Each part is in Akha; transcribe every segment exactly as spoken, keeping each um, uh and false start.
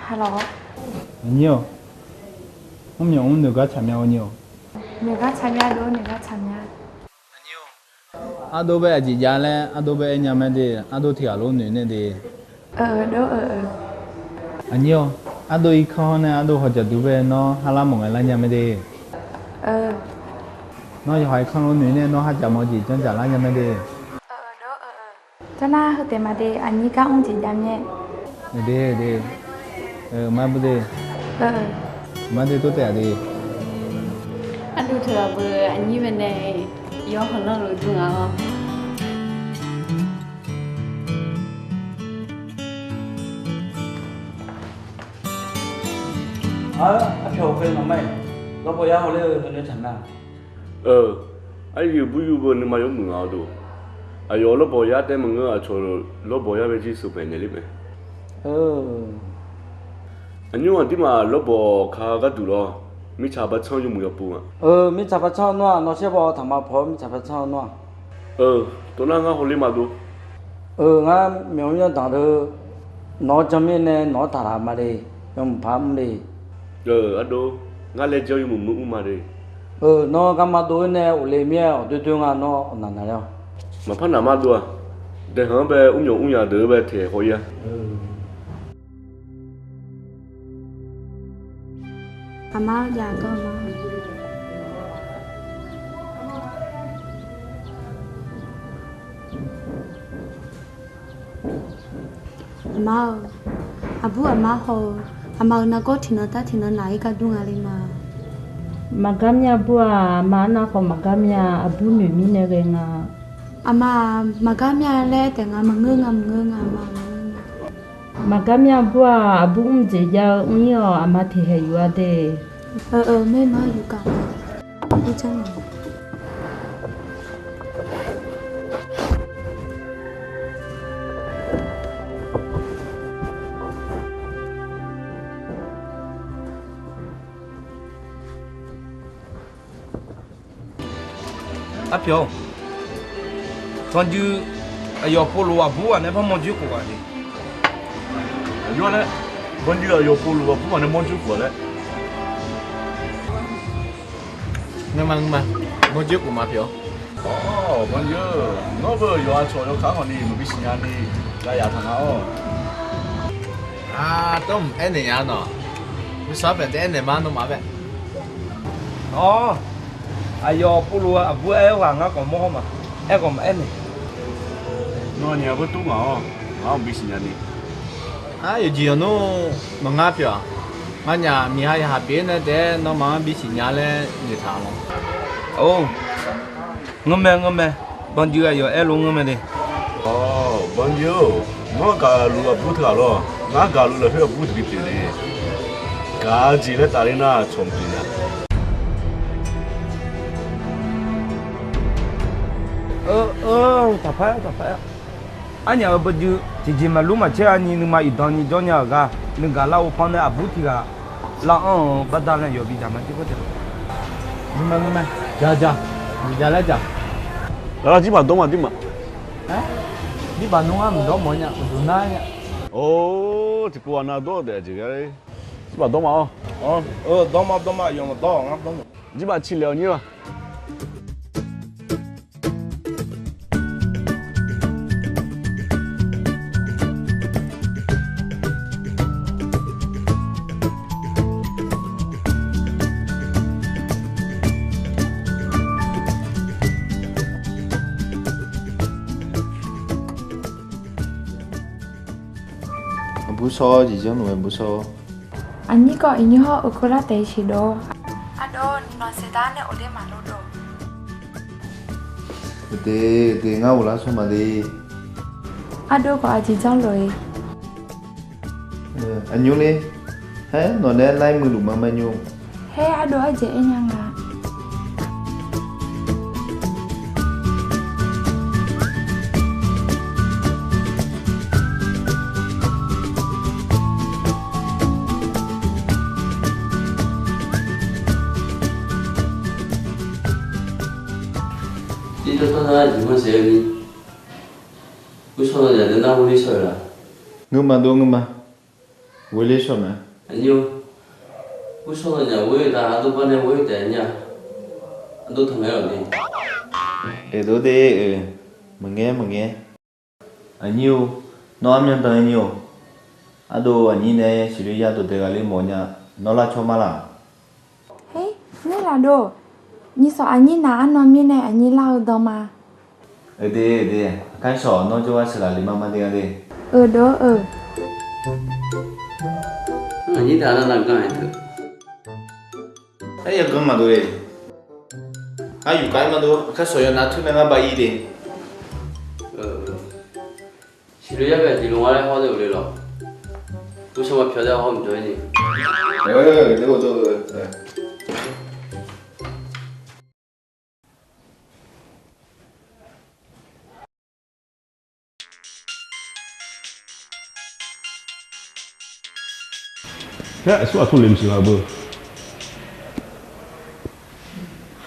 Aqnyir-awq, mrmyawf mr noeq gar tsaq mya-awr nyir-awq. Noeq gar tsaq mya dov, noeq gar tsaq mya. Ardov bae aqjeq jav laer ardov bae aer nya mae de, ardov tiq ghaq lof noeq nae de. Aqnyir-awq, ardov irkanr hawr nae ardov hawq jaqduq bae nawr har lar mawf ngae lar nya mae de. Nawr yawqha irkanr lof noeq nae nawr har jaq mawf jeq janr jaq lar nya mae de. Janr nar heu taef ma de, aqnyir gar mr jeq jav myae. De de. Mar bur de. Mar de tov taef-a de. Ardov teughaq beu aqnyir bae nae yawr hawq lanr luf dm ngaq-awr. Arpyawq hawkhaer ngamar-iq, lawrbawq yar hawler-eu nuinoeq taq nar. Aryuif buryu beu nuima yawmuiq ngaq-awr dov. Aqyawf lawrbawq yar taef maqngeur, aqcawq lawrbawq yar bae jir sheuqpaeq naeq ler mae. Aqnymr aqdirmaf lawrbawq ka gharduq lawr, mirtsaq bartsanr yawmuiq yawpov nga. Mirtsaq bartsanr nawr-aq, nawr shaer baw taqma paw-awr mirtsaq bartsanr nawr-aq. Tov nar ngar hawler ma dov. Ngar myawq mr yawdaq deuq nawq-anr jan mirnae nawq-anr taqlaq ma le, yawmuiq par mr le. Ardov, ngar laejae-awr yawmuiq mur mr ma le. Nawr garma dov-aer nae ghofle mir-aer awq doer doer nga nawr awq naq naq ler-awq. Maqpar naq ma dov-aq. Daeqhmq-anr bae mrmyawf mrnya deuq-eu bae taeq haw-ir-a. Aqma-awr jav dawr ma. Aqma-eu, aqbur aqmar haw-eu, aqma-euq nargawr tiqnan tar tiqnan naq-ir gar dur nga le ma. Maqgar mya bur-aq, aqma arnav khawf maqgar mya, aqbur noeq mirnae ghae nga. Aqma-aq, maqgar mya laer taef nga, maqngeur nga, maqngeur nga, aqma maqngeur nga. Maqgar mya bur-aq, aqbur mr jeq jav-eu mr-ir-awq, aqma tiqhaeq yuf-a de. Maerma yuf gaq ma. Arpyawq-or, Banjuiv aqyawf povluf aqbur ghaq nae par mawrjoer khof ghaq de. Aqjox-aer, Banjuiv aqyawf povluf aqbur ghaq nae mawrjoer khof ghaq laer. Ngeur ma, ngeur ma. Mawrjoer khof ma pyawq. Awr, Banjuiv, nawr beu yawqha cawq yawkaq khawf ni maqbi siqnya ni, lavzaq taq nga-awr. Aq, tawrmq aernaeq nya nawq. Nuisar paeq taef aernaeq ma nawmaf bae. Awr, aqyawf povluf aqbur aer-eu ghaq ngar khawf mawr hawr ma. Aerkhawf maqaer naeq. Nawnyaf beu tov ngaq-awr, ngar maqbi siqnya ni. Aq, yawqjeq yawqnmr maqngar pyawq-aq. Nganyaf miqha yaqhaq pyeuf-ir nae taef-aer nawmaf-anr bisiq nya laer noeqtaq-a lawr. Or, ngeur mae, ngeur mae. Banjuiv aqyawf aerlof ngeur mae de. Awr, Banjuiv-or, nawr gaqluf aqbur teughaq lawr. Ngar gaqluf lafkhoer aqbur tiqbi pyeuf de. Gaq-eu jeq laer tafler nar cawq maqpyeuf nya. Taqpar-aer, taqpar-aer. Arnyaf-euq Banjuiv tiqjeq maqlur maqcaer-a ni nuima iqdan ni jawr nya-euq gar nuigaq lar-eu panr nae aqbur tiq ghaq lar-anr-eu baqda nae yawf bi dzaq ma. Jir khoer taef-a. Nuima, nuima, dzaq, dzaq, dzaq laer dzaq. Lar, jirbaq dawr ma, jirbaq. Jirbaq nmr ngar maqdawr mawf nya, uqduq nar nya. Or, tiqpov ghaq nav dawr-eu daef jeq gar-ir. Jirbaq dawr ma-awr. Dawr ma, dawr ma, yawf maqdawr-awq, ngar dawr ma. Jirbaq ciqlaeq-awq nyir-aq. Aqbur sawr-awr jeq janrluf-aer bur sawr-awr. Aqnyir khawf iqnyir hawr-eu khoerlar taef-iq siqdov. Ardov, nuinanq saeqdar nae ghofler maqlor dov. Uqde, uqde ngar ghoflar sawr ma de. Ardov khawf aqjeq janrluf-eu. Aqnymr le. Haer, nawq nae laer muiqluf ma, ma nymr. Haer, ardov ardzaeq aer nya nga. Tirtawr tawr nar iqma saef-eu ni, ursawr nan yaq deuq nar hawler shawr-eu la? Ngeur ma dov, ngeur ma. Ghoe ler shawr mae. Aqnyir-or, gurshawr dawqnyaf ghoe-eu taf ardov bar nae ghoe-eu taef nya. Ardov tanq ngae lawq de. Eqdov de-euq, maqngaer maqngaer. Aqnyir-or, nawr armyan dan-aer nyir-or. Ardov aqnyir nae siqloe yar dawqdaeq ghaqler mawf nya. Nawr lar cawr mar laq. Her, naer laf dov. Nyiqsawq aqnyir naq arnan mirnae aqnyir lar-eu dan ma. Eqde, eqde, aqkar sawq nawr jawrgar sheuqlaf le mar mar de-a de. Eudov-eu. Aqnyir taq nar nav gan-aer teu. Aer, yawganr maqdov le. Aryuq kav-aer maqdov, aqkar sawq yawnav teu nae ngar bav ir de. Siqloe yar bae tiqlof ngar laer hawr nae ghofle lawq. Gurshawr ma pyawq daer hawr mqjawr-ir ni. Taer aqsur aqtur le maqsiq ghaq beu.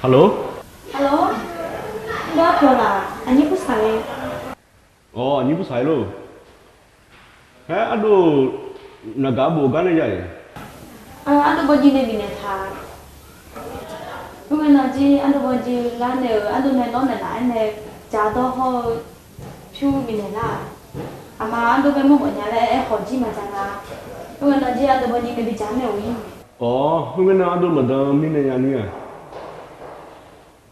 Hello? Hello? Aqnyir pyawq laf, aqnyir kursaq le. Awq, aqnyir kursaq-aer lor. Haer, ardov naqgaq arbof gar nae ya-iq. Ardov bawjiv nae bifnaeq taq. Khoerngae nawr jir ardov bawjiv lar nae-euq ardov nae nawr naeqlaf-aer nae jaq dawr hawr-eu pyur bifnaeq lar-aq. Aqma ardov bae mawrmawf nya laer aer khawf jir maqja nga. Khoerngae nawr jir ardov bawjiv nae bijaq nae-euq ir. Awq, khoerngae nawr ardov maqdan mirnae nya ni-aq.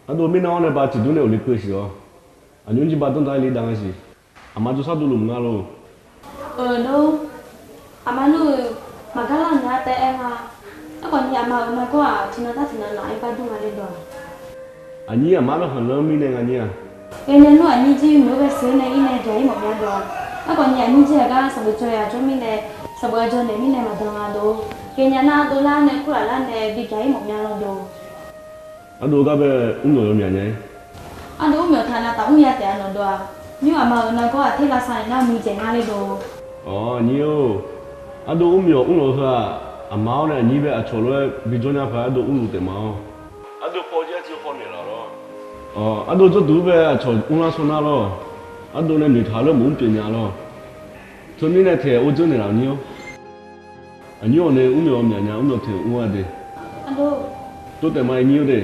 Ardov mirnan-awr nae ba tiqdur nae ghofle keuv siq-awr, aqnymr jir ba danr da-aer le dav nga siq. Aqma jawrshar dovluf mq nga lor. Eudov, aqma nmr-euq maqgar lar nar taef-aer nga. Aerkhawf ni aqma-euq nargawr-aq tiqnan tar tiqnan naq-aer bar dur nga le dawq-aq. Aqnyir aqma arlawr khanqlanr mirnae nga nyir-a. Ghaenya nmr aqnyir jir meuq-eu ghae seuq-eu nae ir nae byaq-ir mawf mya dawq-aq. Aerkhawf ni aqnyir jir aqgar sanqbof jawr-a jawr mirnae, sanqbof-a jawr naeq mirnae maqdan nga dov. Ghaenya nar ardov lar nae kurlaf lar nae bi byaq-ir mawf mya lawr dov. Ardov gar bae mrmyawf yawmyaq nya-ir. Ardov mrmyawf taq nav taf mr ya taef-a nawq dov-aq. Nymr aqma-euq nargawr-aq ter lavsav-iq nar muiqdzaeq nga le dov. Awq, aqnyir-or. Ardov mrmyawf mrlawq heu-aq, aqma-awr nae aqnyir bae aqcawq lof-aer bijawr nya paq-aer ardov mrluf taef ma-awr. Ardov paw jir arciv paw naeqlaf lawr. Awq, ardov jawrduq bae aqcawq mrlar shawr nar lawr. Ardov nae noeqtaq-eu laer maqmr pyeuf nya lawr. Teumirnae taeq or dzeur naeqlaf nyir-awr. Aqnyir-awq nae mrmyawf myaq nya mrmyawf taeq mr-a de. Tov taef ma nyir-awr de.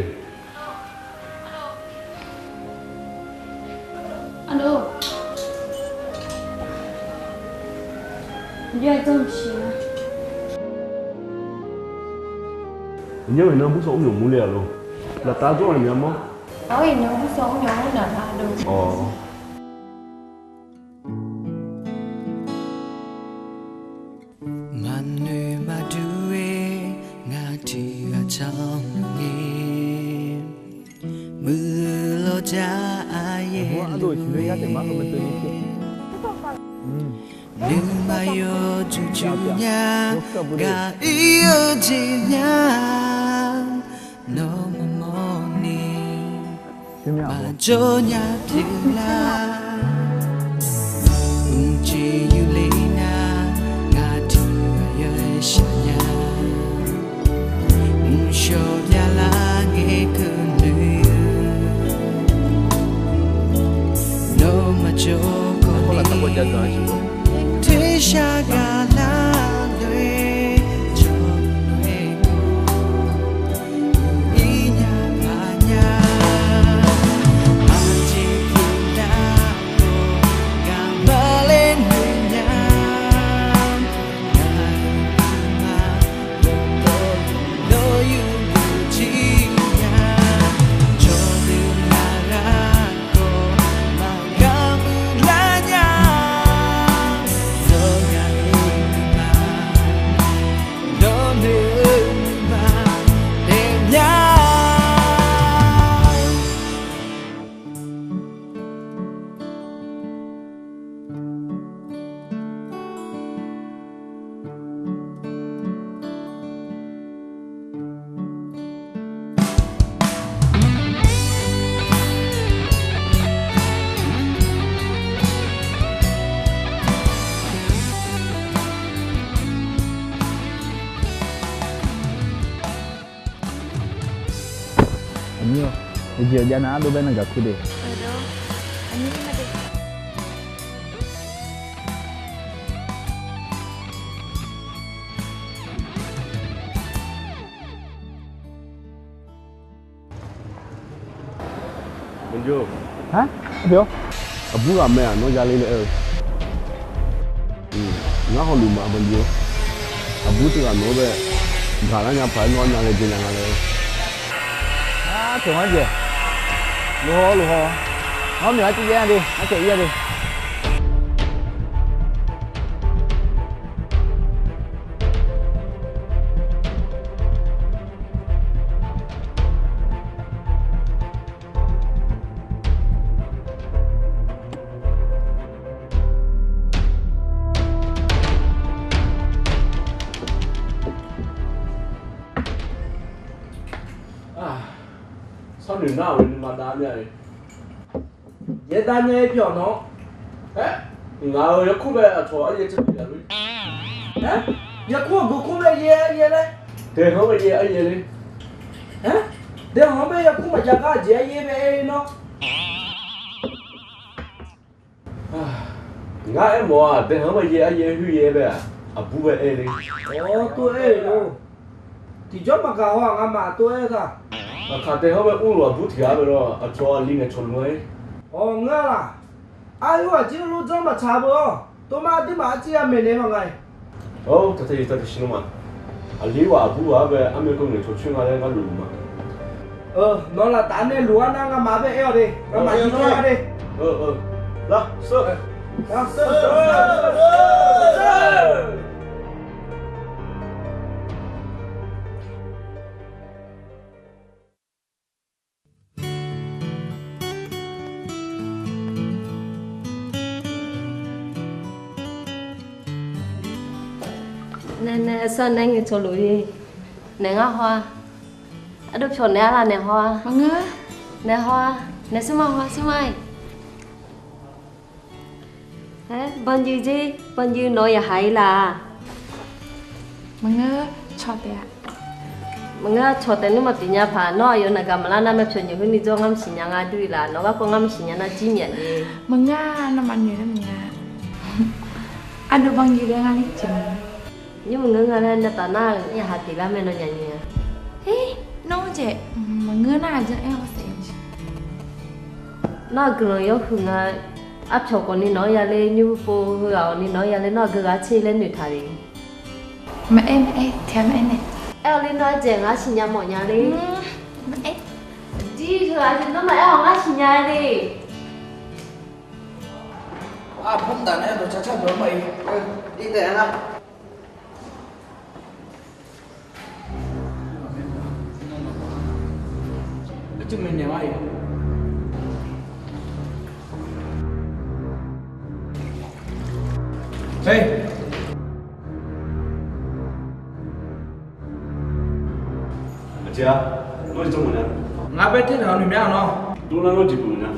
Aqnyir-awq iqnan bursaw mrmyawf mr le-a lor. Laftav dzawr-a mya mawr. Aqnyir-awq iqnan bursaw mrmyawf mr naq lar dov. Awq. Maqnoeq maqdur-aer ngaq tiq ghaq canluf ngae, muiq-eu lawrjar aqyaer luf-eu, nuima yawjuq juq nya, gaq ir-eu jeq nya, nawmaf mawrni maqjawr nya pyeuflar. Mqjeq yuf le nar, ngaq tiq ghaq yawshaef nya. Mqshawq byalar ngae keuvnoeq-eu, nawmaf jawrkawv ni tersar gaqlar lof-aer jawrlof-aer ir nya paq nya. Aqjeq pyeuflar khawf gaq ma laer noeq nya. Nawr yurdov jir nya. Jawqdeuq ghaq ghaq khawf maqgar murlar nya. Nawr yaq-eu nuima, nawr noeq-eu nuima, daefnya. Aqnyir-awr, aqjeq-aq jav nar ardov bae naq gaq kur de. Aqnyir ma de. Aq, aqbur ghaq mae-aq nawr yaler laer aer-eu. Ngar hawluf ma banjir-or. Aqbur teughaq nawq-anr bae gaq lar nya paq-aer nawr nya laer jeq nya nga laer. Aqteuq ngar jeq. Luf haw luf haw. Ngar myoeq arcuv jaer-a de, arcaeq ir-a de. Sarnoeq nar-euq nuima dav mya-e. Yaerdav nya-aer pyawq nawr. Aer, ngaq-euq yarkmr bae aqcawq aryaer tser pyeuf-a lor. Aer, yarkmr-euq bukmr bae yaer aryaer laer. Daeqhanq bae yaer aryaer le. Aer, daeqhanq bae yarkmr maqjav gar aqjeq aryaer bae aer nawr. Ngar aermawf-aq, daeqhanq bae yaer aryaer hoer yaer bae-aq, aqbur bae aer le. Awr, tov aer-euq lor. Tiqjawr maqgaq haw-aq, ngamaf tov aer-eu taq. Aqkaq daeqhanq bae mrluf aqbur tiq ghaq bae lawr, aqcawq aqli ngaeqcawq luf-aer. Awq, ngeur-a laq. Arhu aqjir lor janr maqtsaq beu-awr, tov mar aqduimaf arcir ya maeqnaeq ma nga-iq. Awr, taq taq iq taq tiqsiq nawmaf. Aqli ghaq aqbur ghaq-anr bae armyav keuv ngaeqcawq coer nga laer ngar luf-eu ma. Nawq laftav nae luf-ar nar ngamaf bae aer-awq de. Ngamaf tiqjawr-a de. Lar, seur. Nae nae, sar nae ngaeqcawq luf-ir. Naeq ngar haw-a. Ardov pyawq naeq-ar laf naeq haw-a. Maqngeur. Naeq haw-a. Naeq smrma haw-a, smrma-iq. Aer, banjir jer, banjir nawq-eu yaqhaq-ir laf-a. Maqngeur, cawq taef-a. Maqngeur, cawq taef nmr maqpyeuf nya paq. Nawr aqyawf naqgaq maqlar nar mae pyawq nyiq khoer ni jawr ngar maqsiq nya nga dur-ir laf. Nawq garkawv ngar maqsiq nya nar jir myaq le. Maqngeur, nawmaf noeq nar maqngeur. Ardov banjir laer ngar ler jeq ma. Nymr maqngeur nga laer navtaf nar-euq yaqhaq pyeuflar mae nawnyaf nyiq-a. Her, nawr jeq maqngeur nar aqjan aer-awr saef-eu jeq. Nawr aqguiqlanq yawhuiq nga. Arpyawq khawf ni nawq-anr yaler, nymr pov heughaq-awq ni nawq-anr yaler, nawr aqgeu ghaq tser laer noeqtaq le. Maqaer maqaer, tiq ghaq maqaer nae. Aer-awq le nawr aer dzaeq ngar siqnya mawfnya le. Maqaer. Dir heughaq nawr maqaer-awq ngar siqnya le. Aqbur mqdaf nae dawqcar car dawq-anr maqir. Irtaef-a nar. Aqjeq-a, nawr jeq jawr mawfnya. Ngar bae ter naeq-awq noeq mya-a nawr. Dov nar nawr jeq pyeuf mawfnya.